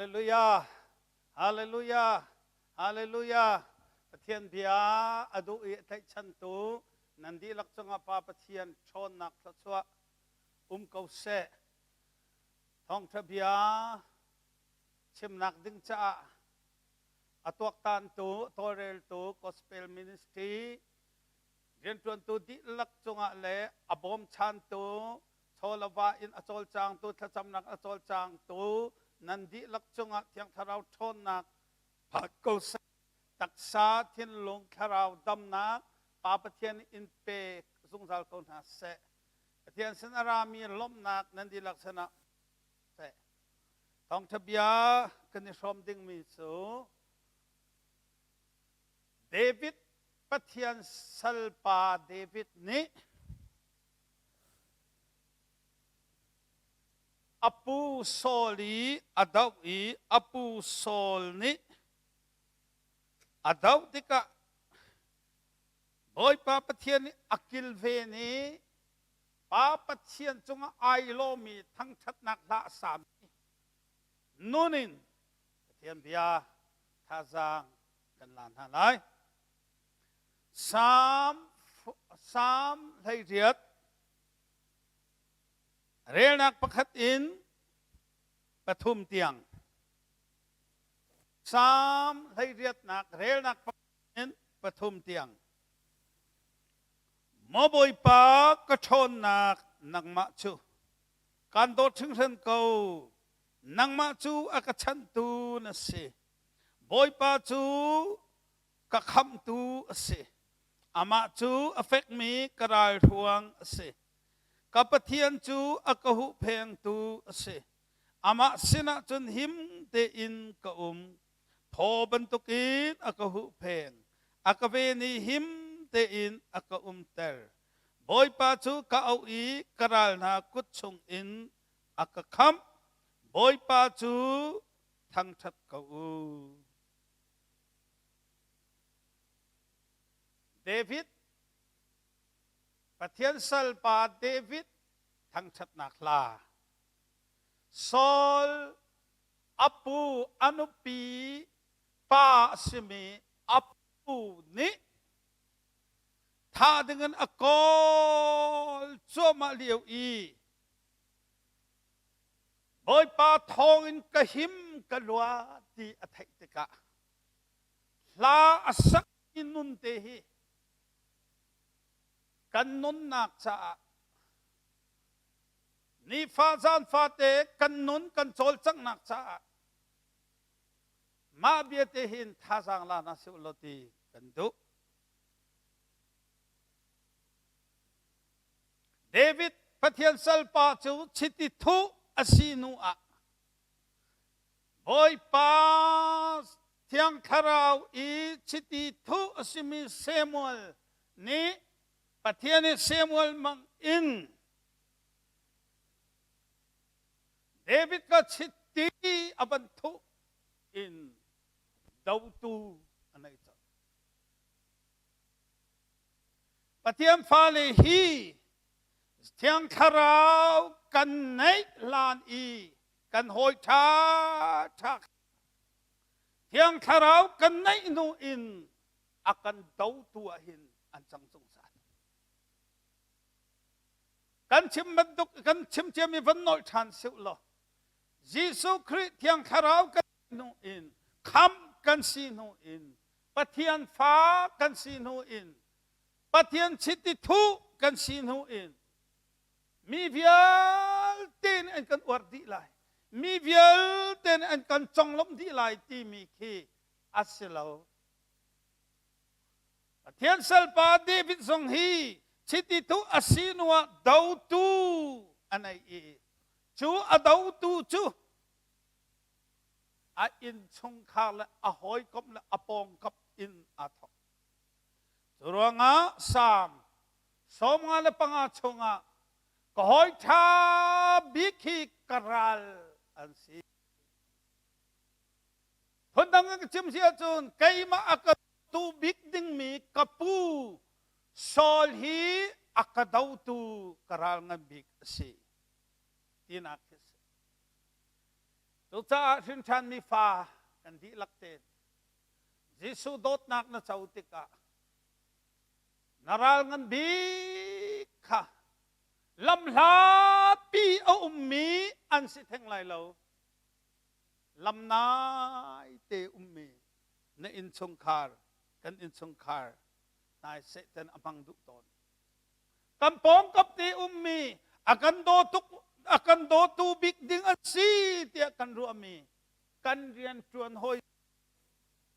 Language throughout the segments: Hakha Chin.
Hallelujah. Hallelujah. Hallelujah. Pathian bia a duh i a tlaihchantu nan dihlak cungah Pa Pathian ṭhawnnak thluachuah um ko seh. Thawngṭha bia chimnak ding caah a tuaktantu, tawlreltu Gospel Ministry rianṭuantu dihlak cungah le a bawmchantu chawlava in a cawlcangtu thlacamnak a cawlcangtu nan dihlak cungah Thiang Thlarau ṭhawnnak phat ko seh. Taksa, thinlung, thlarau damnak Pa Pathian in pek zungzal ko hna seh. Pathian sin a rami lawmhnak nan dihlak sinah seh. Thawngṭha bia kan i hrawm dingmi cu David Pathian salpa David nih a pu Saul i a doh i a pu Saul nih a doh tikah Bawipa Pathian nih a kilven i Pa Pathian cungah ai lawmi thangṭhatnak hla a sami nun in Pathian bia thazaang kan la hna lai. Salm Salm 18 relnak pakhat in pathum tiang. Salm hleiriatnak relnak pakhat in pathum tiang. Maw Bawipa ka ṭhawnnak nangmah cu kaan dawt hringhran ko. Nangmah cu a ka chanhtu na si. Bawipa cu ka khamhtu a si. Amah cu a fekmi ka ralhruang a si. Ka Pathian cu a ka huhphengtu a si. Amah sinah cun him tein ka um. Thaw bantukin a ka huhpheng. A ka ven i him tein a ka umter. Bawipa cu ka auh i ka ral hna kut chungin a ka khamh. Bawipa cu thangṭhat ko u. David Pathian salpa David thangṭhatnak hla. Saul a pu a nupi pa a simi a pu nih thah dingin a kawl cuahmah lio i Bawipa thawngin ka him ka lua ti a theih tikah hla a sak i nun te hi kan nunnak caah nifa zan fate kan nun kan cawlcanghnak caah mah bia te hin thazaang la na si law ti kan duh. David Pathian salpa cu chiti thuh a si hnu ah Bawipa Thiang Thlarau i chiti thuh a simi Samuel nih Pathian i Samuel mang in David ka chiti a van thuh in dotu a nei cang. Pathian fale hi Thiang Thlarau kan neih hlan i kan hawi ṭha ṭha Thiang Thlarau kan neih hnu in a kan dotu ah hin an cang zungzal. Kan chim bantuk kan chim ciami van nolh ṭhan siu law Jesuh Khrih Thiang Thlarau kan hnu in khamh kan si hnu in Pathian fa kan si hnu in Pathian chiti thuh kan si hnu in mi vialte nih an kan uar dih lai mi vialte nih an kan conglawmh dih lai timi khi a si lo Pathian salpa David zong hi chiti thuh a si hnu ah dotu a nei i cu a dotu cu a innchungkhar le a hawikom le a pawngkap in aa thawk. Cu ruangah Salm 55 chungah ka hawi ṭha bik hi ka ral an si. Phundang in ka chim si ahcun keimah a ka tu bik dingmi ka pu Saul hi a ka dotu ka ral ngan bik a si tinak khi a si. Cucaah hrinṭhanmi fa kan dihlak tein Jesuh dawtnak na co tikah na ral ngan bik kha lamhlatpi a ummi an si theng lai lo. Lam naite ummi na innchungkhar, kan innchungkhar nai Satan a hmang duh tawn. Kan pawngkap te ummi a kan daw tuk a kan dawtu bik ding a si tiah kan ruahmi kan rian ṭuan hawi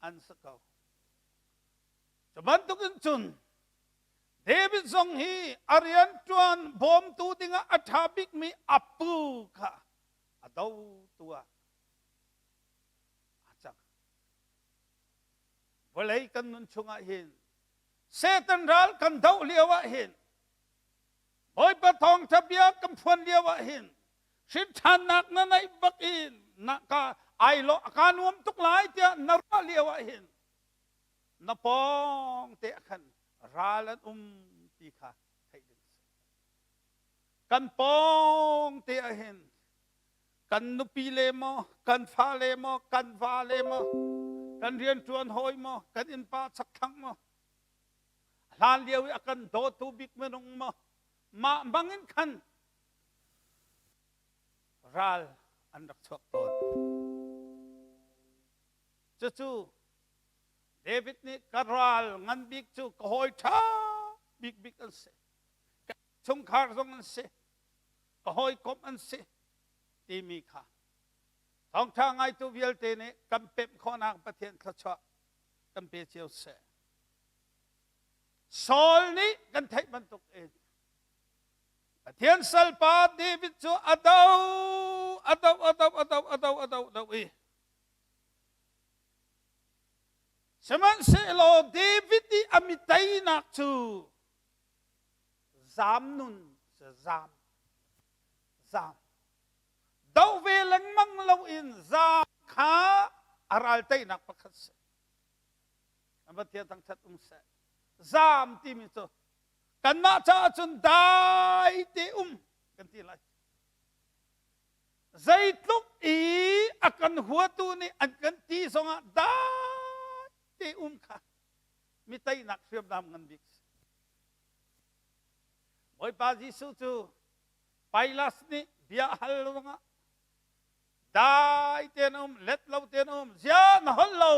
an si ko. Cu bantukin cun David zong hi a rian ṭuan bawmtu dingah a ṭha bikmi a pu kha a dotu ah a cang. Vawlei kan nun chungah hin Satan ral kan doh lio ah hin Bawipa thawngṭha bia kan phuan lio ah hin hrinṭhannak na neih bak in na ka ai lo ka nuam tuk lai tiah na ruah lio ah hin na pawng te ah khan ral an um ti kha theih ding si. Kan pawng te ah hin kan nupi le maw, kan fale maw, kan va le maw, kan rianṭuan hawi maw, kan innpa chakthlang maw, hlan lio i a kan dawtu bik minung maw, mah bangin khan ral an rak chuak tawn. Cucu David nih ka ral ngan bik cu ka hawi ṭha bikbik an si. Ka chungkhar zong an si. Ka hawikom an si timi kha thawngṭha ngaitu vialte nih kan pemh khawhnak Pathian thluachuah kan pe cio seh. Saul nih kan theih bantuk in Pathian salpa David cu a do a do a do a do a do a do do i Sihmanhsehlaw David i a mi teinak cu zam nun zam zam do ve lengmang loin zam kha a ral teinak pakhat si. Pathian thangṭhat um seh. Zam timi cu kanmah caah cun dai te um kan ti lai. Zeitluk i a kan huatu nih an kan ti zongah dai te um kha mi teinak hriamnam ngan bik si. Bawipa Jesuh cu Pilas nih bia hal ruangah dai tein um, let lo tein um, zia na holh lo,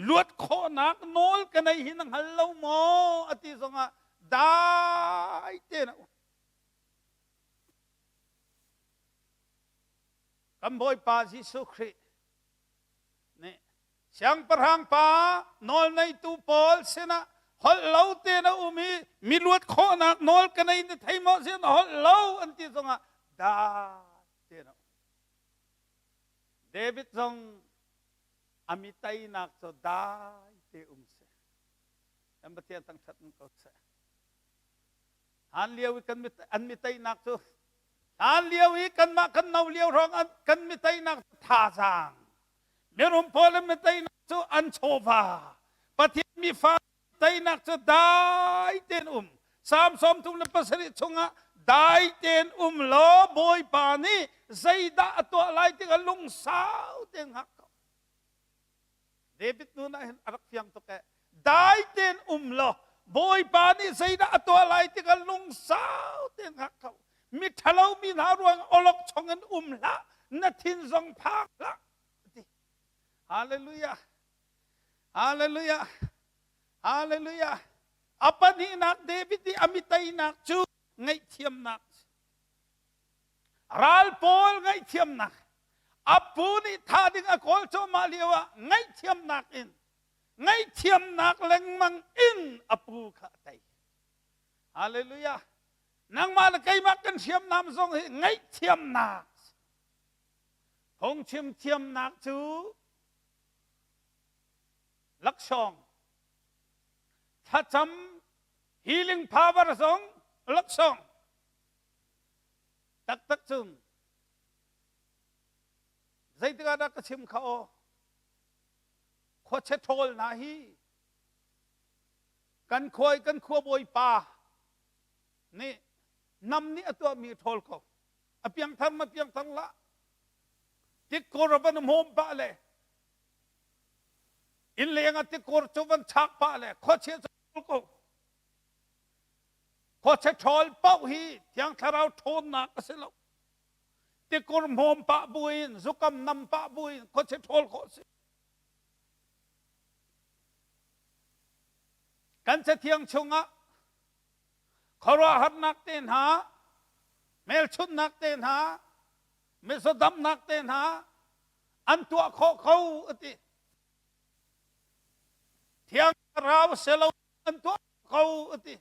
luat khawhnak nawl ka nei hi na hngal lo maw a ti zongah dai tein a um. Kan Bawipa Jesuh Khrih nih siangpahrang pa nawlneitu pawl sinah holh lo tein a um i mi luat khawhnak nawl ka nei na thei maw sin holh lo an ti zongah dai tein a um. David zong a mi teinak cu dai te um si. Kan Pathian thangṭhat ko seh. Hlan lio i kan an mi teinak cu hlan lio i kanmah kan no lio hrawng kan mi teinak cu thazaang mirum pawl an mi teinak cu an chawva Pathian mi fa teinak cu dai tein um Psalm 37 chungah dai tein um law Bawipa nih zeidah a tuah lai ti kha lungsau tein hngak ko David nun ah hin a rak fiang tuk ee. Dai tein um law Bawipa nih zeidah a tuah lai ti kha lungsau tein hngak kho. Mi ṭhalo mi hna ruang olok chong in um hlah, na thin zong phak hlah. Ti. Hallelujah. Hallelujah. Hallelujah. A pahnihnak David i a miteinak cu ngaihthiamnak Ral pawl ngaihthiamnak a pu nih thah ding a kawl cuahmah lio ah ngaihthiamnak in ngaihthiamnak lengmang in a pu kha a tei. Hallelujah. Nangmah le keimah kan hriamnam zong hi ngaihthiamnak. Phungchim thiamnak cu laksawng thlacam healing power zong laksawng Taktak cun zeitik ah dah ka chim kha aw khuachia ṭhawl hna hi kan khua i kan khua bawipa nih nam nih a tuahmi ṭhawl ko a piangthar ma piangthar hlah. Tikkur a van hmawm pah le inn leng ah tikkur cu van chak pah le khuachia cu ko. Khuachia ṭhawl paoh hi Thiang Thlarau ṭhawnnak a si lo. Tikur hmawm pah buin, zukam nam pah buin khuachia ṭhawl khawh a si. Kan cathiang chungah khuaruahharnak te hna, hmelchunhnak te hna, mizaw te hna an tuah khawh kho a ti. Thiang Thlarau selo an tuah ko a ti.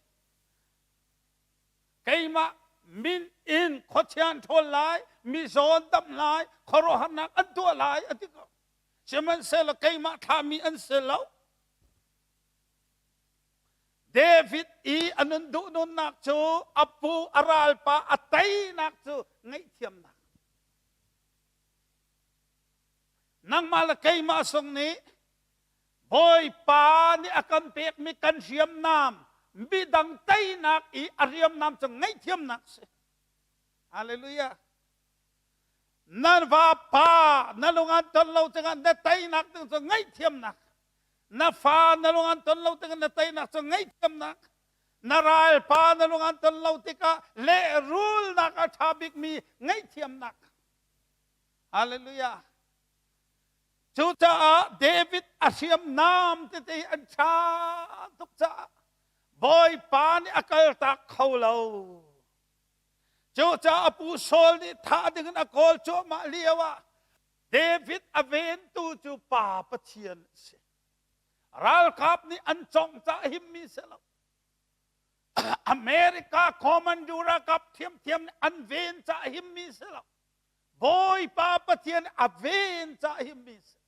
Keimah min in khuachia an ṭhawl lai, mizaw an damh lai, khuaruahharnak an tuah lai a ti ko. Sihmanhsehlaw keimah thlahmi an si lo. David i a nun duh nunnak cu a pu a ralpa a teinak cu ngaihthiamnak. Nangmah le keimah sung nih Bawipa nih a kan pekmi kan hriamnam midang teinak i a hriamnam cu ngaihthiamnak si. Hallelujah. Na vapa na lung an ton lo tikah na teinak ding cu ngaihthiamnak. Na fa na lung an ton lo tikah na teinak cu ngaihthiamnak. Na ralpa na lung an ton lo tikah lehrulnak a ṭha bikmi ngaihthiamnak. Hallelujah. Cucaah David a hriamnam tete an ṭha tuk caah Bawipa nih a kaltak kho lo. Cucaah a pu Saul nih thah dingin a kawl cuahmah lio ah David a ventu cu Pa Pathian a si. Ralkap nih an congh cah himmi si lo. America commando ralkap thiamthiam nih an ven cah himmi si lo. Bawipa Pathian a ven cah himmi si.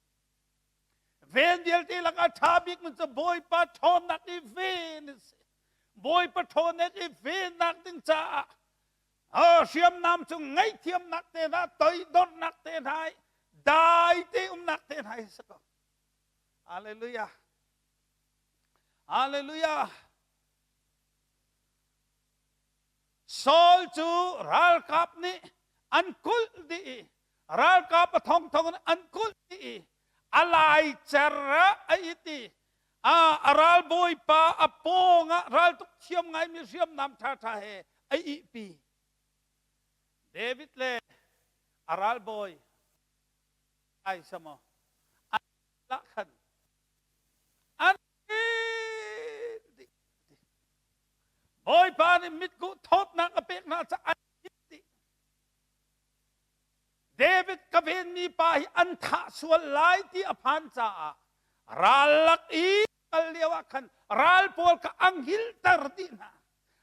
Ven vialte lakah ṭha bik cu Bawipa ṭhawnnak i ven a si. Bawipa ṭhawnnak i vennak ding caah hriamnam cu ngaihthiamnak te hna, toidornak te hna, dai te umnak te hna hi si ko. Hallelujah. Hallelujah. Saul cu ralkap nih an kulh dih i ralkap a thongthong in an kulh dih i a laicer ah a it i a ralbawipa a pawng ah raltuk thiam ngaimi hriamnam ṭhaṭha he a ihpi. David le a ralbawi ai samaw an lah khan an Bawipa nih mitkuh thawtnak a pek hna caah an dih. David ka venmi pa hi an thah sual lai ti a phan caah ral lak i kal lio ah khan ral pawl kha ang hilter dih hna.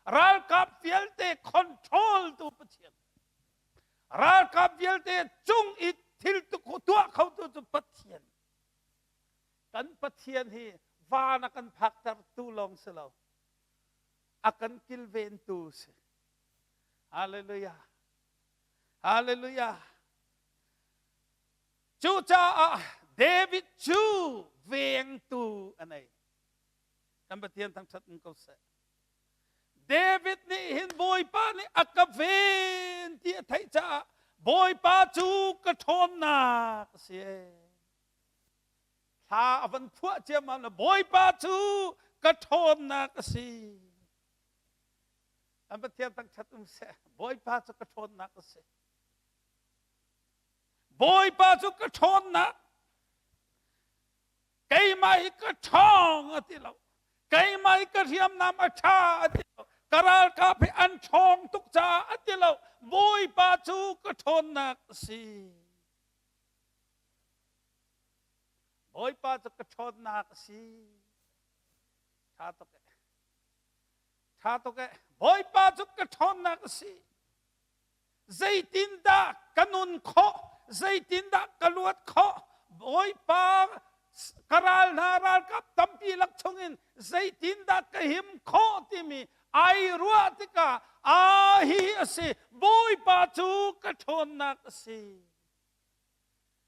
Ralkap vialte control tu Pathian. Ralkap vialte cung i thil tuah khotu cu Pathian. Kan Pathian hi van a kan phaktertu lawng si lo. A kan kilventu si. Hallelujah. Hallelujah. Cucaah David cu vengtu a nei. Kan Pathian thangṭhat in ko seh. David nih hin Bawipa nih a ka ven ti a theih caah Bawipa cu ka ṭhawnnak a si. Thla a van phuah ciammam le Bawipa cu ka ṭhawnnak a si. An Pathian thangṭhat um seh. Bawipa cu ka ṭhawnnak a si. Bawipa cu ka ṭhawnnak. Keimah hi ka ṭhawng a ti lo. Keimah hi ka hriamnam a ṭha a ti lo. Ka ralkap hi an ṭhawng tuk caah a ti lo. Bawipa cu ka ṭhawnnak a si. Bawipa cu ka ṭhawnnak a si. Ṭha tuk e. Ṭha tuk e. Bawipa cu ka ṭhawnnak a si. Zeitindah ka nun khawh? Zeitindah ka luat khawh? Bawipa ka ral hna ralkap tampi lak chungin zeitindah ka him khawh timi ai ruah tikah aa hi a si Bawipa cu ka ṭhawnnak a si.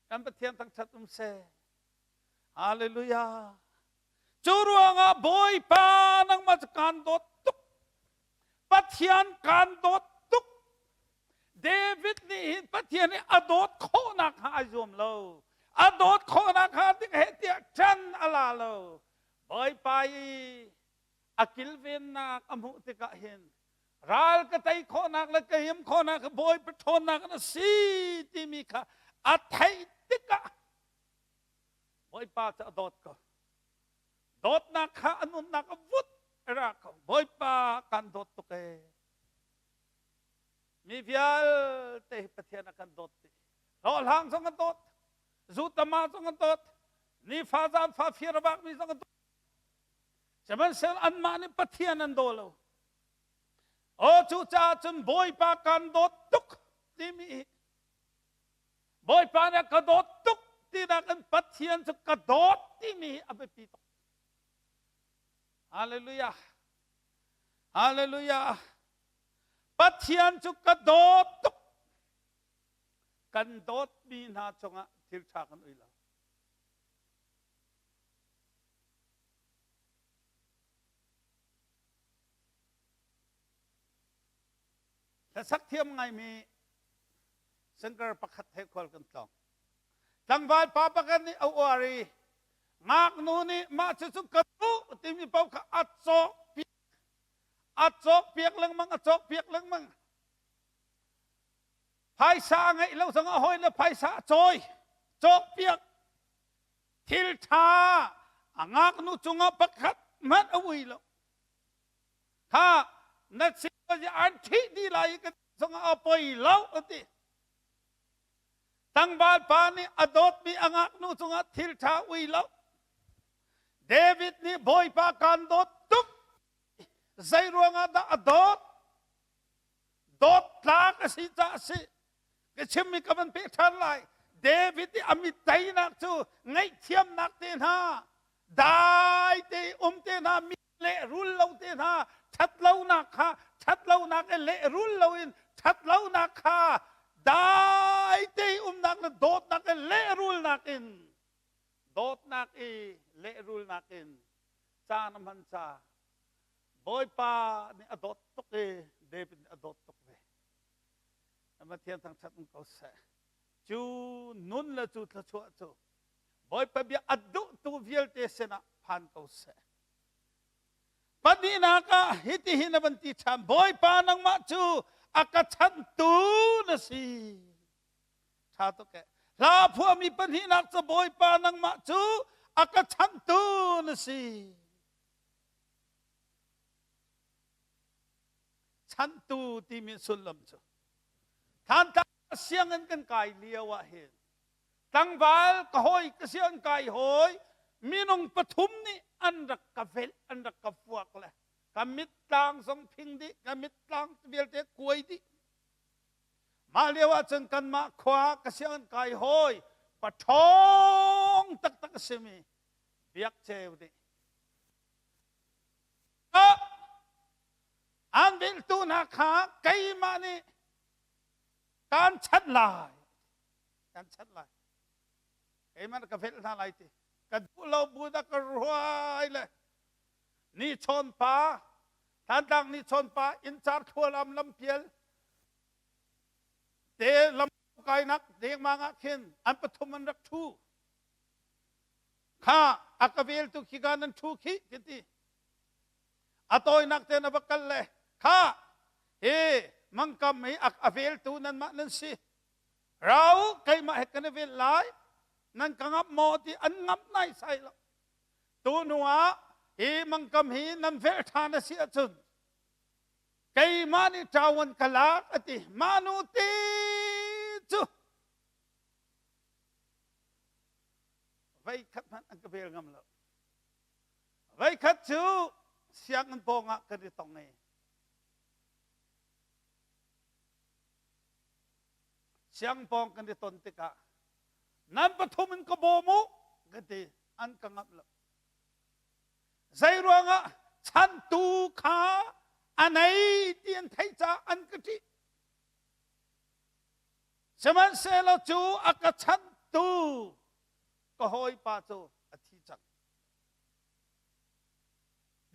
Kan Pathian thangṭhat um seh. Hallelujah. Cu ruangah Bawipa nangmah cu kaan dawt tuk. Pathian kaan dawt tuk. David nih hin Pathian nih a dawt khawhnak hnga ai zuam lo. A dawt khawhnak hnga ding he tiah ṭan a la lo. Bawipa i a kilvennak a hmuh tikah hin ral ka tei khawhnak le ka him khawhnak Bawipa ṭhawnnak na si timi kha a theih tikah Bawipa cu a dawt ko. Dawtnak kha a nunnak a vut a ra ko. Bawipa kan dawt tuk ee. Mi vialte hi Pathian a kan dawt dih. Hlawhhlang zong a dawt. Zutama zong a dawt. Nifa zaanfa fir a vakmi zong a dawt. Sihmanhsehlaw anmah nih Pathian an daw lo. Aw cucaah cun Bawipa kan dawt tuk timi hi Bawipa nih ka dawt tuk tinak in Pathian cu ka dawt timi hi a biapi tuk. Hallelujah. Hallelujah. Pathian cu ka dawt tuk. Kan dawtmi hna cungah thil ṭha kan ui lo. Hlasak thiam ngaimi singer pakhat he khual kan tlawng. Tlangval pa pakhat nih a uar i ngaknu nih mah cucu ka duh timi paoh kha a cawk piak a cawk piak lengmang a cawk piak lengmang. Phaisa a ngeih lo zongah hawi le phaisa a cawi cawk piak thil ṭha a ngaknu cungah pakhat hmanh a ui lo. Kha na sin an ṭhih dih lai i ka zongah a poi lo a ti. Tlangval pa nih a dawtmi a ngaknu cungah thil ṭha ui lo. David nih Bawipa kaan dawt tuk. Zei ruangah dah a dawt? Dawt tlak a si caah a si. Ka chimmi ka van peh ṭhan lai. David i a mit teinak cu ngaihthiamnak te hna, dai te um te hna, mi lehrul lo te hna ṭhatlonak kha ṭhatlonak i lehrul loin ṭhatlonak kha dai te umnak le dawtnak i lehrulnak in dawtnak i lehrulnak in caan a hman ca Bawipa nih a dawt tuk i David nih a dawt tuk ve. Pathian thangṭhat um ko seh. Cu nun le cu thluachuah cu Bawipa bia a duhtu vialte sinah phan ko seh. Pahnihnak ah hitihin a van ti ṭhan, Bawipa nangmah cu a ka chanhtu na si. Ṭha tuk eh. Hla phuahmi pahnihnak cu Bawipa nangmah cu a ka chanhtu na si. Chanhtu timi sullam cu Thantlang sianginn kan kai lio ah hin tlangval ka hawi ka sian kai hawi minung pathum nih an rak ka velh an rak ka fuak le ka mittlang zong phing dih ka mittlang vialte kuai dih. Mah lio ah cun kanmah khua ka sianginn kai hawi paṭhawng taktak a simi Biak Ceu nih an velhtu hna kha keimah nih kaan chanh lai kan chanh lai keimah ka velh hna lai ti ka duh lo bu dah ka ruai le ni chawn pa Thantlang ni chawn pa inncar thlualam lampial te lam kainak dengmang ah khin an pathum an rak thu kha a ka vel tu khi ka nan thu khi ti ti a tawinak te na va kal le kha hi mangkam hi a veltu nanmah nan si rau keimah he kan i vel lai nan ka ngamh maw ti an ngamh nai sai lo tu hnu ah hi mangkam hi nan vel ṭhan a si ahcun keimah nih ṭawan ka lak a ti mah nu ti cu vei khat hmanh an ka vel ngam lo. Voikhat cu sianginn pawng ah kan i tong i siang pawng kan i ton tikah nan pathum in ka bawm u ka ti an ka ngamh lo. Zei ruangah chantu kha a nei ti an theih caah an ka ṭih. Sihmanhsehlaw cu a ka chanhtu ka hawipa cu a thi cang.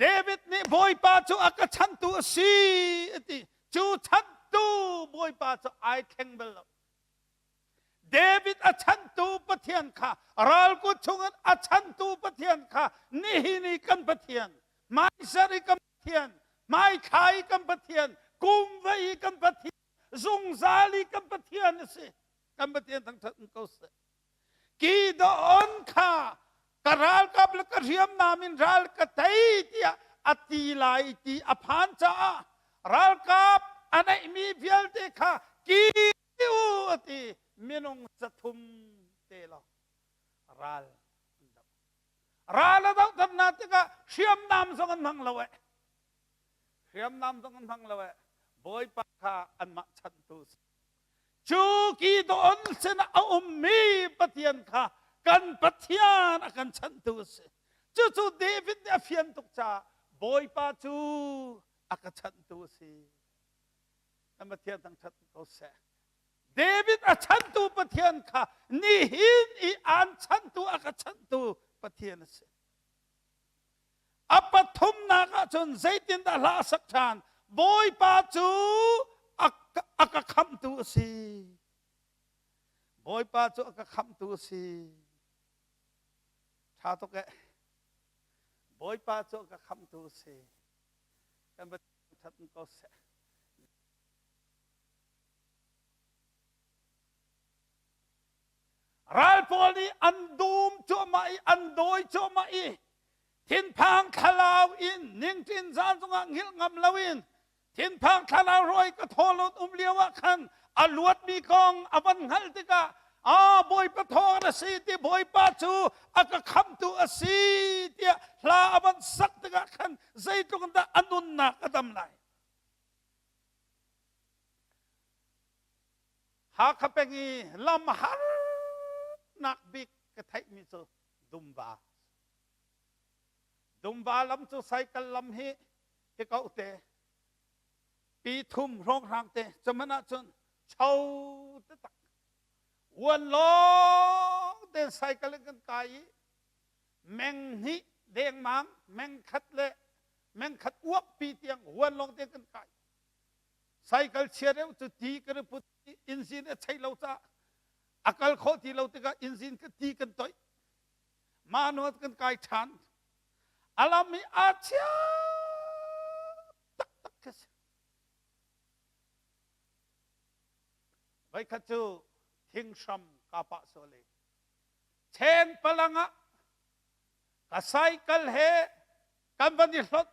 David nih Bawipa cu a ka chanhtu a si a ti. Cu chanhtu Bawipa cu ai thleng bal lo. David a chantu Pathian kha, ralkut chungin a chantu Pathian kha nihin i kan Pathian, hmaiser i kan Pathian, hmaithla i kan Pathian, kumvei i kan Pathian, zungzal i kan Pathian a si. Kan Pathian thangṭhat ko seh. Gideon kha ka ralkap le ka hriamnam in ral ka tei tiah a ti lai ti a phan caah ralkap a neihmi vialte kha ki u a ti. Minung 300 te lawng ral an doh. Ral a dohter hna tikah hriamnam zong an hmang lo eh. Hriamnam zong an hmang lo eh. Bawipa kha anmah chanhtu si. Cu Gideon sinah a ummi Pathian kha kan Pathian a kan chanhtu a si. Cucu David nih a fian tuk caah Bawipa cu a ka chanhtu a si. Kan Pathian thangṭhat ko seh. David a chantu Pathian kha nihin i aan chantu a ka chantu Pathian a si. A pathumnak ahcun zeitindah hla a sak ṭhan? Bawipa cu a ka khamhtu a si. Bawipa cu a ka khamhtu a si. Ṭha tuk eh. Bawipa cu a ka khamhtu a si. Kan Pathian ṭhat ko seh. Ral pawl nih an dum cuahmah i an dawi cuahmah i thinphang thlalau in ningṭin zan zongah hngilh ngam loin thinphang thlalau ruai ka thawlun um lio ah khan a luatmi kong a van hngalh tikah, "A Bawipa thawng a si ti, Bawipa cu a ka khamtu a si," tiah hla a van sak tikah khan zeitluk dah a nunnak a dam lai. Hakha peng i lam harnak bik ka theihmi cu Dumva. Dumva lam cu cycle lam hi hi ko te pi thum hrawnghrang te cuman ahcun cho taktak uan lawng tein cycle in kan kai i meng hnih dengmang, meng khat le meng khat uak pi tiang huan lawng tein kan kai. Cycle chia deuh cu ti kan i put i engine a chei lo caah a kal khawh ti lo tikah engine ka ti kan toih, mah hnu kan kai ṭhan. A lam hi aa chia taktak khi si. Voikhat cu thinghram ka pah sual i chen palang ah ka cycle he kan van i hlot.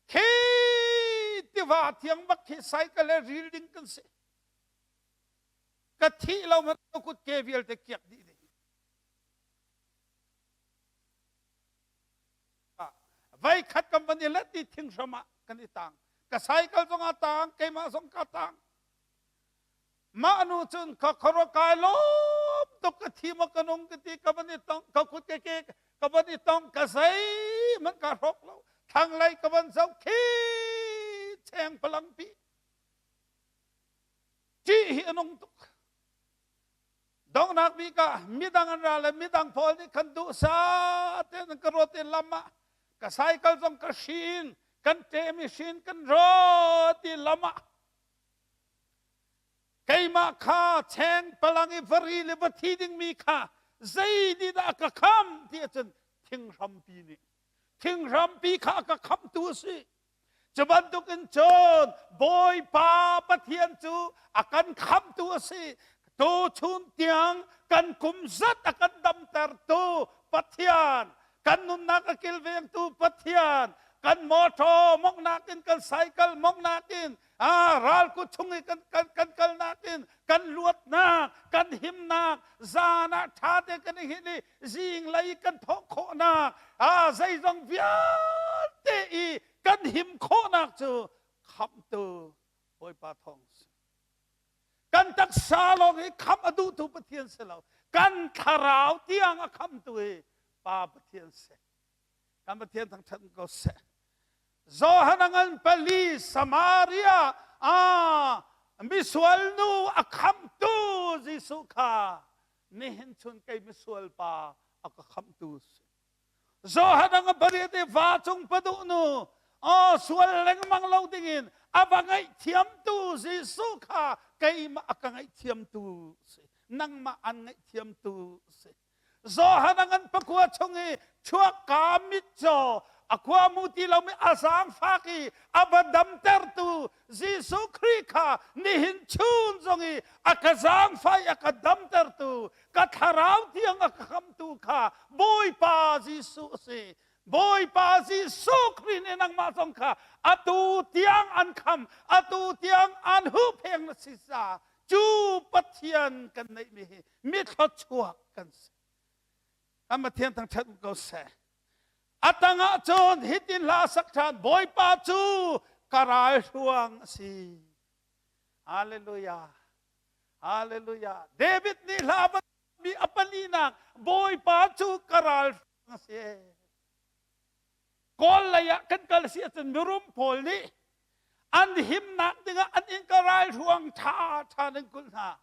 Khi tiva thiang bak khi cycle le ril ding kan si. Ka thih lo man ka kut ke vialte kiak dih ding. Vai khat kan van i let i thinghram ah kan i tang. Ka cycle zong a tang, keimah zong ka tang. Mah nu cun ka khoro kai lawm tuk, ka thi maw ka nung ka ti, ka van i tong, ka kut ke ke ka van i tong, ka zei man ka hrawk lo. Thlanglei ka van zoh khi cheng palang pi ṭih hi a nung tuk. Donghnak bik ah midang an ra le midang pawl nih kan duh sa tein an ka ruat i lam ah ka cycle zong ka hrin kan ṭem i hrin kan rawt i lam ah keimah kha cheng palang i vari le va thi dingmi kha zei nih dah a ka kham ti ahcun thinghrampi nih, thinghrampi kha a ka khamtu a si. Cu bantukin cun Bawipa Pathian cu a kan khamtu a si. Tuchun tiang kan kum zat a kan damtertu Pathian, kan nunnak a kilvengtu Pathian, kan mawṭaw mawngnak in, kan cycle mawngnak in, ralkut chung i kan kan kan kalnak in kan luatnak, kan himnak, zan ah ṭha te kan i hngilh i zinglei kan thawh khawhnak, zeizong vialte i kan him khawhnak cu khamhtu Bawipa thawng si. Kan taksa lawng hi khamh a duhtu Pathian si lo, kan thlarau tiang a khamtu hi Pa Pathian si. Kan Pathian thangṭhat ko seh. Johan a ngan pali Samaria a misual nu a khamtu Jesuh kha nihin chun kei misual pa a ka khamtu si. Johan a ngan pariat i va cung paduh nu. Aw sual lengmang lo dingin a va ngaihthiamtu Jesuh kha keimah a ka ngaihthiamtu si. Nangmah an ngaihthiamtu si. Johan a ngan pakua chung i chuakka mitcaw a khua mu ti lomi a zaangfak i a va damtertu Jesuh Khrih kha nihin chun zong i a ka zaangfah i a ka damtertu ka thlarau tiang a ka khamtu kha Bawipa Jesuh a si. Bawipa Jesuh Khrih nih nangmah zong kha atu tiang an kham, atu tiang an huhpheng na si caah cu Pathian kan neihmi hi mi thluachuak kan si. Kan Pathian thangṭhat ko seh. A tangah cun hitin hla sak ṭhan Bawipa cu ka ralhruang a si. Hallelujah. Hallelujah. David nih hla mi a palinak Bawipa cu ka ralhruang a si. Kawl lei ah kan kal si ahcun mirum pawl nih an himnak dingah an inn ka ralhruang ṭha ṭha nan kulh hna.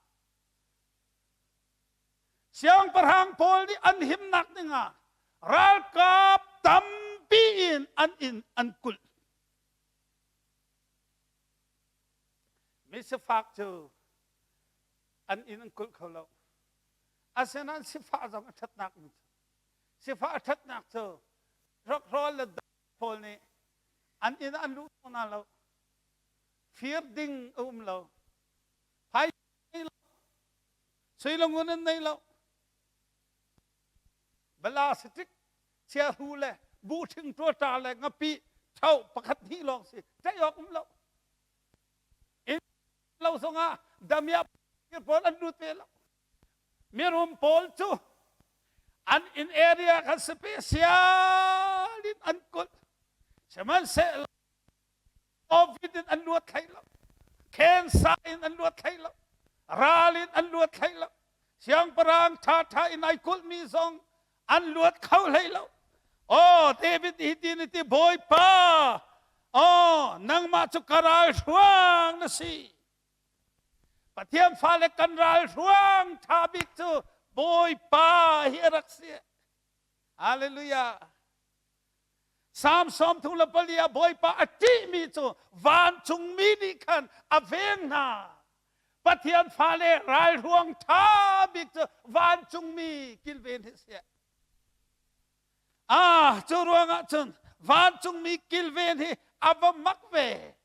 Siangpahrang pawl nih an himnak dingah ralkap tampi in an inn an kulh. Misifak cu an inn an kulh kho lo. Asinain sifah zong a ṭhatnak um cu. Sifah a ṭhatnak cu hrokhrawl le pawl nih an inn an luh hna lo. Fir ding a um lo. Phai Sui le ngun an nei lo. Bala saṭik chiahru le buhṭhing ṭuaṭa le ngapi ṭho pakhat hnih lawng si ṭaih awk um lo. Inn lo zongah damiah pawl an lut ve lo. Mirum pawl cu an inn area kha special in an kulh. Sihmanhsehlaw Covid in an luat hlei lo. Cancer in an luat hlei lo. Ral in an luat hlei lo. Siangpahrang ṭhaṭha in ai kulhmi zong an luat kho hlei lo. Oh, David hi ti ni ti Bawipa, oh, nangmah cu ka ralhruang na si. Pathian fale kan ralhruang ṭha bik cu Bawipa hi a rak si. Hallelujah. Salm 34 ah Bawipa a ṭihmi cu vancungmi nih khan a veng hna. Pathian fale ralhruang ṭha bik cu vancungmi kilven hi si. Ah, cu ruangah cun vancungmi kilven hi a va mak ve.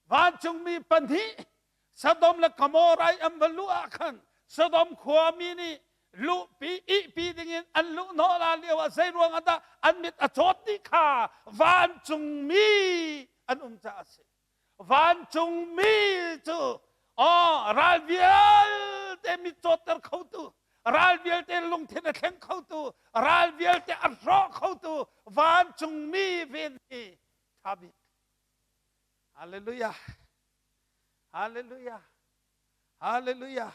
Vancungmi pahnih Sodom le Gomorrah i an va luh ah khan Sodom khuami nih luhpi ihpi dingin an luh hnawh la lio ah zei ruangah dah an mit a cawt dih kha vancungmi an um caah a si. Vancungmi cu aw ral vialte mit cawtter khotu, ral vialte lungthin a thleng khotu, ral vialte a hrawh khotu vancungmi ven hi ṭha bik. Hallelujah. Hallelujah. Hallelujah.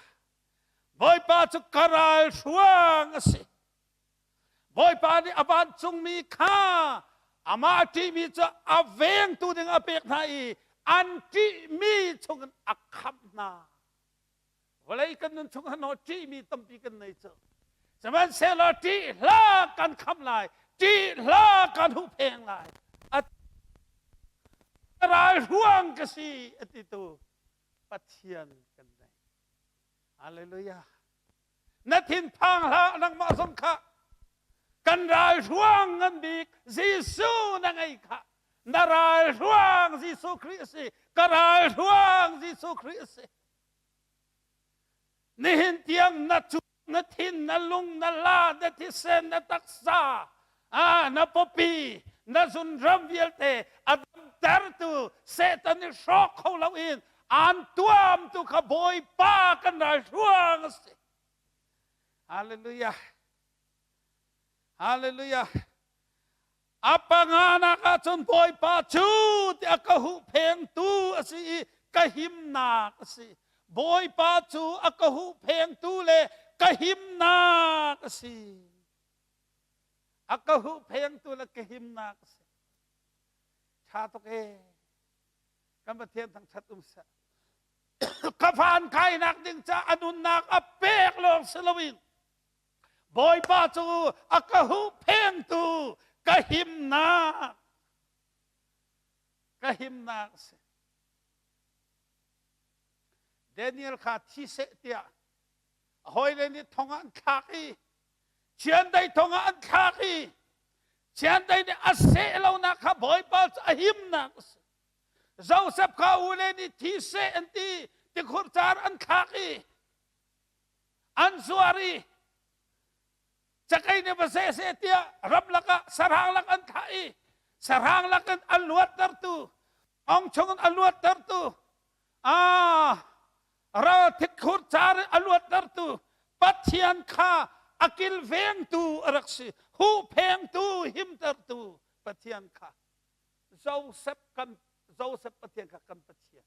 Bawipa cu ka ral hruang a si. Bawipa nih a vancungmi kha amah a ṭihmi cu a vengtu ding a pek hna i an ṭihmi chungin a khamh hna. Vawlei kan nun chung ah ṭihmi tampi kan nei cu. Sihmanhsehlaw ṭih hlah kan khamh lai, ṭih hlah kan huhpheng lai. A ral hruang ka si a titu Pathian kan nei. Hallelujah. Na thinphang hlah nangmah zong kha kan ral hruang ngan bik Jesuh na ngei kha na ral hruang Jesuh Khrih a si ka ral hruang Jesuh Khrih a si Nihin tiang na cu na thin na lung na la na thisen na taksa ah na pawpi na zunram vialte a damtertu Satan i hrawk kho loin aan tuamtu kha Bawipa kan ralhruang a si. Hallelujah. Hallelujah. A panganak ahcun Bawipa cu tiah ka huhphengtu a si i ka himnak a si. Bawipa cu a ka huhphengtu le ka himnak a si. A ka huhphengtu le ka himnak a si. Ṭha tuk ee. Kan Pathian thangṭhat um seh. Ka van kainak ding ca a nunnak a pek lawng si loin Bawipa cu a ka huhphengtu Ka himnak. Ka himnak a si. Daniel kha thi seh tiah a hawile nih thong ah an thlak i chiandeih thong ah an thlak i chiandeih nih a seh lonak kha Bawipa cu a himnak a si. Joseph kha ule nih thi seh an ti tikhur car an thlak i an zuar i cakei nih va seh seh tiah ramlak ah sahrang lak an thlah i sahrang lak in an luattertu ong chung in a luattertu ah ral thikhur car in a luattertu Pathian kha a kilvengtu a rak si huhphengtu himtertu Pathian kha Joseph kan Joseph Pathian kha kan Pathian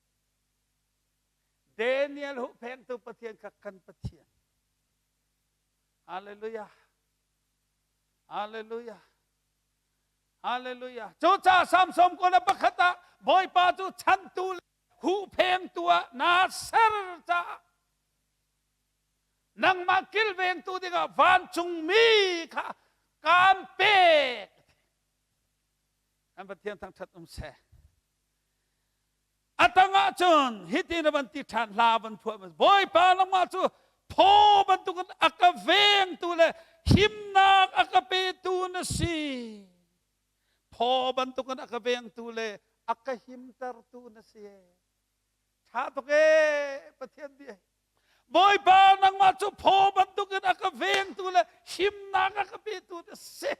Daniel huhphengtu Pathian kha kan Pathian Hallelujah. Hallelujah. Hallelujah. Cucaah Samson kul le pakhat ah Bawipa cu chantu le huhphengtu ah naa ser caah nangmah kilvengtu dingah vancungmi kha kaan pek. Kan Pathian thangṭhat um seh. A tangah cun hitin a van ti ṭhan hla van phuah Bawipa nangmah cu phaw bantukin a ka vengtu le himnak a ka petu na si. Phaw bantukin a ka vengtu le a ka himtertu na si. Ṭha tuk ee Pathian bia. Bawipa nangmah cu phaw bantukin a ka vengtu le himnak a ka petu na si.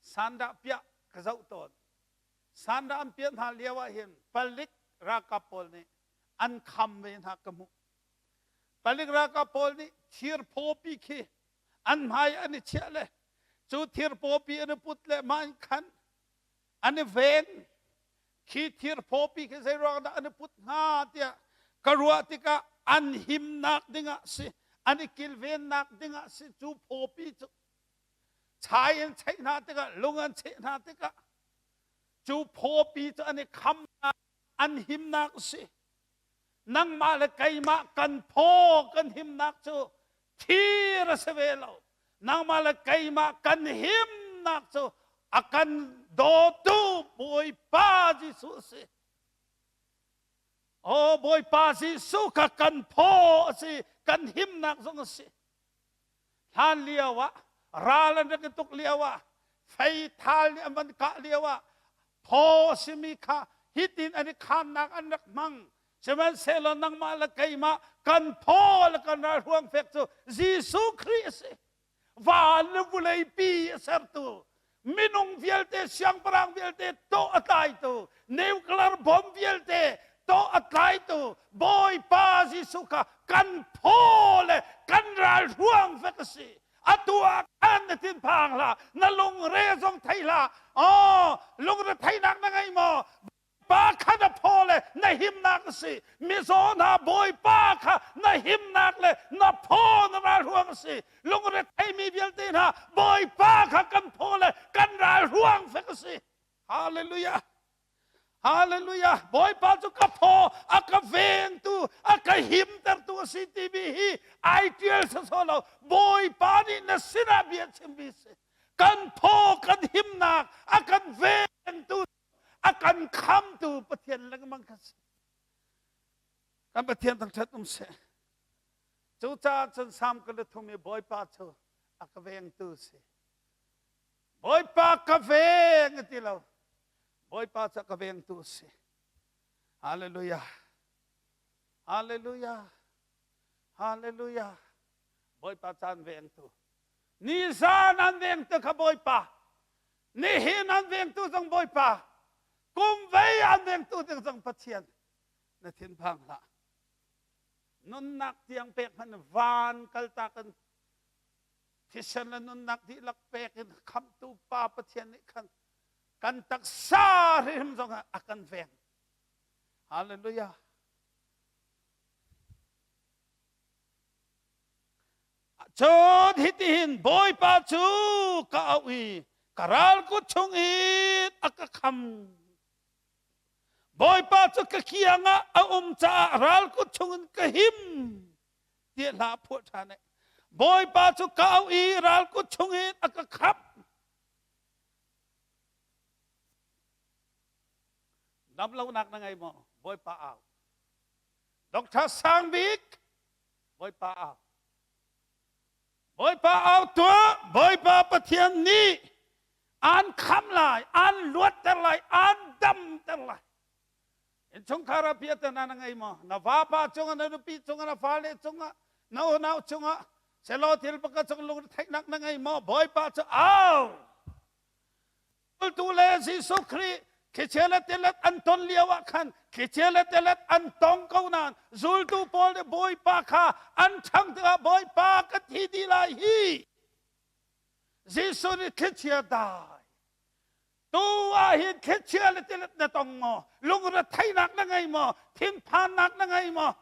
Sandah piah ka zoh tawn. Sandah an piah hna lio ah hin palik ralkap pawl nih an kham ve hna ka hmuh. Palik ralkap pawl nih thir phawpi khi an hmai an i chiah le cu thir pawpi an i put le mah in khan an i ven. Khi thir phawpi khi zei ruang dah an i put hnga tiah ka ruah tikah an himnak dingah si an i kilvennak dingah si cu phawpi cu chai in cheih hna tikah lung an cheh hna tikah cu phawpi cu an i khamnak an himnak a si nangmah le keimah kan phaw kan himnak cu thir a si ve lo nangmah le keimah kan himnak cu a kan dawtu Bawipa Jesuh a si Oh Bawipa Jesuh kha kan phaw a si kan himnak zong a si Hlan lio ah ral an rak i tuk lio ah feithal nih an van kah lio ah phaw a simi kha hitin an i khannak an rak hmang. Sihmanhsehlaw nangmah le keimah kan phaw le kan ralhruang fek cu Jesuh Khrih a si. Van le vawleipi a sertu minung vialte siangpahrang vialte tawh a tlaitu nuclear bomb vialte tawh a tlaitu Bawipa Jesuh kha kan phaw le kan ralhruang fek a si atu ah khan na thinphang hlah na lungre zong thei hlah oh lungre theinak na ngei maw Pa kha na phaw le na himnak a si. Mizaw hna Bawipa kha na himnak le na phaw na ralhruang a si. Lungre theimi vialte hna Bawipa kha kan phaw le kan ralhruang fek a si. Hallelujah. Hallelujah. Bawipa cu ka phaw, a ka vengtu, a ka himtertu a si timi hi ai ṭial sawsawh lo. Bawipa nih na sinah bia chimmi si. Kan phaw, kan himnak, a kan vengtu a kan khamtu Pathian lengmang kha si. Kan Pathian thangṭhat um seh. Cucaah cun Salm ka thum i Bawipa cu a ka vengtu si. Bawipa ka veng a ti lo. Bawipa cu a ka vengtu si. Hallelujah. Hallelujah. Hallelujah. Bawipa caan vengtu. Nizan an vengtu kha Bawipa. Nihin an vengtu zong Bawipa. Kum vei an vengtu ding zong Pathian. Na thinphang hlah. Nunnak tiang pek hmanh van kaltak in thisen le nunnak dihlak pek in khamtu Pa Pathian nih khan kan taksa hrim zong ah a kan veng. Hallelujah. Cun hitihin Bawipa cu ka auh i ka ral kut chungin a ka kham. Bawipa cu ka kiang ah a um caah ral kut chungin ka him tiah hla a phuah ṭhan. Bawipa cu ka auh i ral kut chungin a ka khamh. Damlonak na ngei maw? Bawipa au. Doctor Sang Bik, Bawipa au. Bawipa au tuah, Bawipa Pathian nih aan khamh lai, aan luatter lai, aan damter lai. Innchungkhar ah piahtana na ngei maw? Na vapa cungah, na nupi cungah, na fale cungah, na unau cungah, selaw thil pakhat cung lungretheihnak na ngei maw? Bawipa cu au! Zultu le Jesuh Khrih thlichia le tilet an ton lio ah khan thlichia le tilet an tong ko nain zultu pawl nih Bawipa kha an ṭhang tikah Bawipa ka thi dih lai hi. Jesuh nih thlichia dai tu ah hin thlichia le tilet na tong maw lungretheihnak na ngei maw thinphannak na ngei maw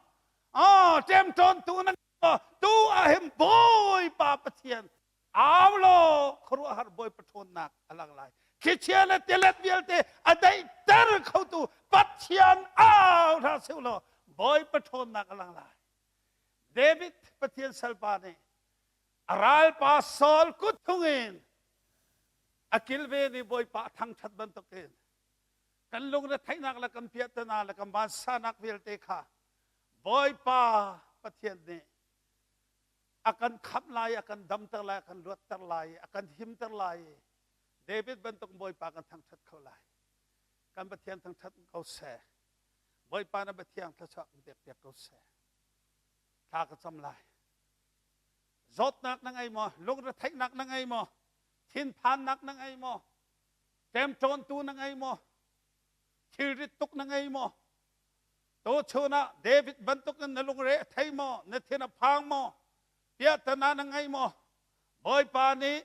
oh ṭemṭawntu na ngei maw tu ah hin Bawipa Pathian Au law khuaruahhar Bawipa ṭhawnnak a lang lai. Thlichia le tilet vialte a daihter khotu Pathian au hna seh law Bawipa ṭhawnnak a lang lai. David Pathian salpa nih a ralpa Saul kut chungin a kilven i Bawipa a thangṭhat bantukin kan lungretheihnak le kan piahtana le kan vansanak vialte kha Bawipa Pathian nih a kan khamh lai, a kan damter lai, a kan luatter lai, a kan himter lai. David bantuk Bawipa kan thangṭhat kho lai. Kan Pathian thangṭhat ko seh. Bawipa na Pathian thluachuah kan pek piak ko seh. Thla ka cam lai. Zawtnak na ngei maw? Lungretheihnak na ngei maw? Thinphannak na ngei maw? Ṭemṭawntu na ngei maw? Thilrit tuk na ngei maw? Tuchun ah David bantukin na lungre a thei maw? Na thin a phang maw? Piahtana na ngei maw? Bawipa nih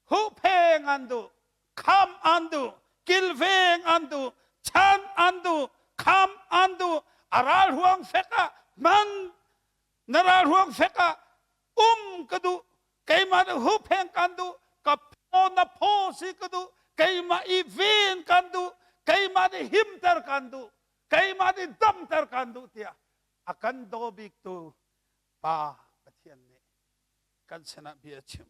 huhpheng an duh, kham an duh, kilveng an duh, chan an duh, kham an duh, a ral huang fek ah hman na ral huang fek ah um ka duh, keimah nih huhpheng kan duh, ka phaw na phaw si ka duh, keimah i ven kan duh, keimah nih himter kan duh, keimah nih damter kan duh tiah a kan daw biktu Pa Pathian nih kan sinah bia a chim.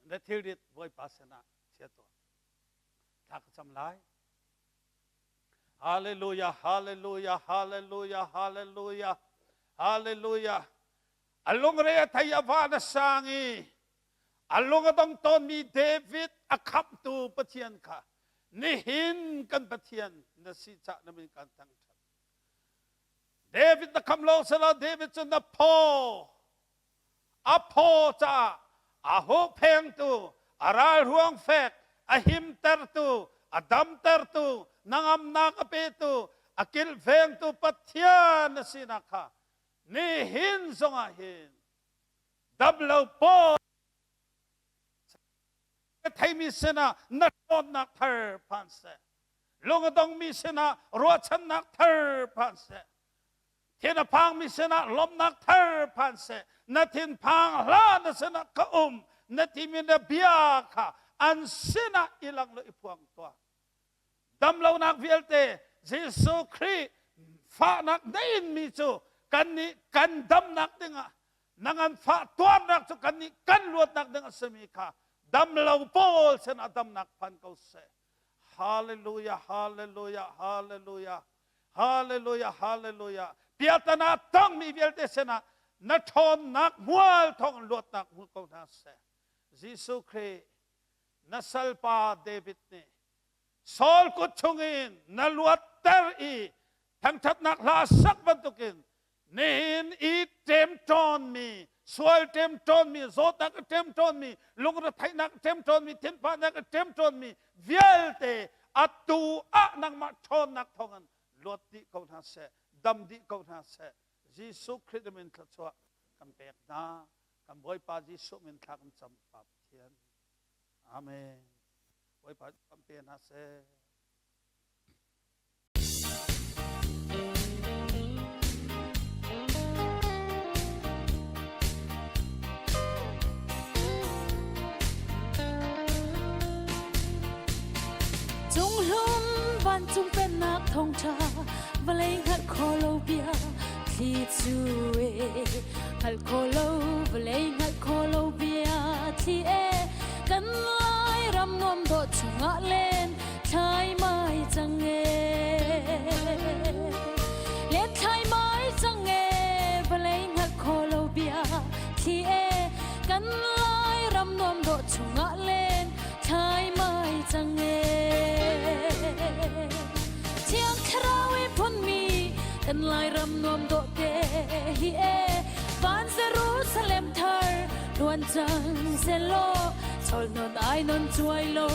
Na thilrit Bawipa sinah chia tuah. Thla ka cam lai. Hallelujah, hallelujah, hallelujah, hallelujah, hallelujah. A lungre a thei a van a sang i A lung a dong tawnmi David a khamhtu Pathian kha nihin kan Pathian na si cah na min kan thangṭhat. David na khamh lo selaw David cu na phaw a phaw caah a huhphengtu, a ralruang fek, a himtertu, a damtertu, na ngamnak a petu, a kilvengtu Pathian na sinak kha nihin zongah hin damlo pawl theimi sinah na ṭhawnnak thar phan seh lung a dongmi sinah ruahchannak thar phan seh thin a phangmi sinah lawmhnak thar phan seh na thinphang hlah na sinah ka um na timi na bia kha an sinah i lang lo i phuang tuah Damlonak vialte Jesuh Khrih fahnak na inmi cu kannih kan damnak dingah na nganfah tuarnak cu kannih kan luatnak ding a simi kha damlo pawl sinah damnak phan ko seh. Hallelujah, hallelujah, hallelujah, hallelujah, hallelujah. Piatana tongmi vialte sinah na ṭhawnnak hmual thawng luatnak hmu ko hna seh. Jesuh Khrih na salpa David nih Saul kut chungin na luatter i thangṭhatnak hla sak bantukin nihin i ṭemṭawnmi sual ṭemṭawnmi zawtnak a ṭemṭawnmi lungretheihnak a ṭemṭawnmi thinphannak a ṭemṭawnmi vialte atu ah nangmah ṭhawnnak thawngin luat dih ko hna seh dam dih ko hna seh Jesuh Khrih min thluachuah kan pek hna kan Bawipa Jesuh min thla kan cam Pa Pathian Amen. Bawipa kan pe hna seh. Cunghlum vancung pennak thawngṭha vawlei hngalh khawh lo bia. thli cu e hngalh kho lo vawlei hngalh kho lo bia thli e kan lai ram nuam dawh chungah len thlai mai cang e len thlai mai cang e vawlei hngalh kho lo bia thli e kan lai ram nuam dawh chungah len thlai mai cang e Thiang Thlarau i phunmi kan Lairam nuam dawh te hi e van Jerusalem thar luan cang selaw chol non ai non chuai lo.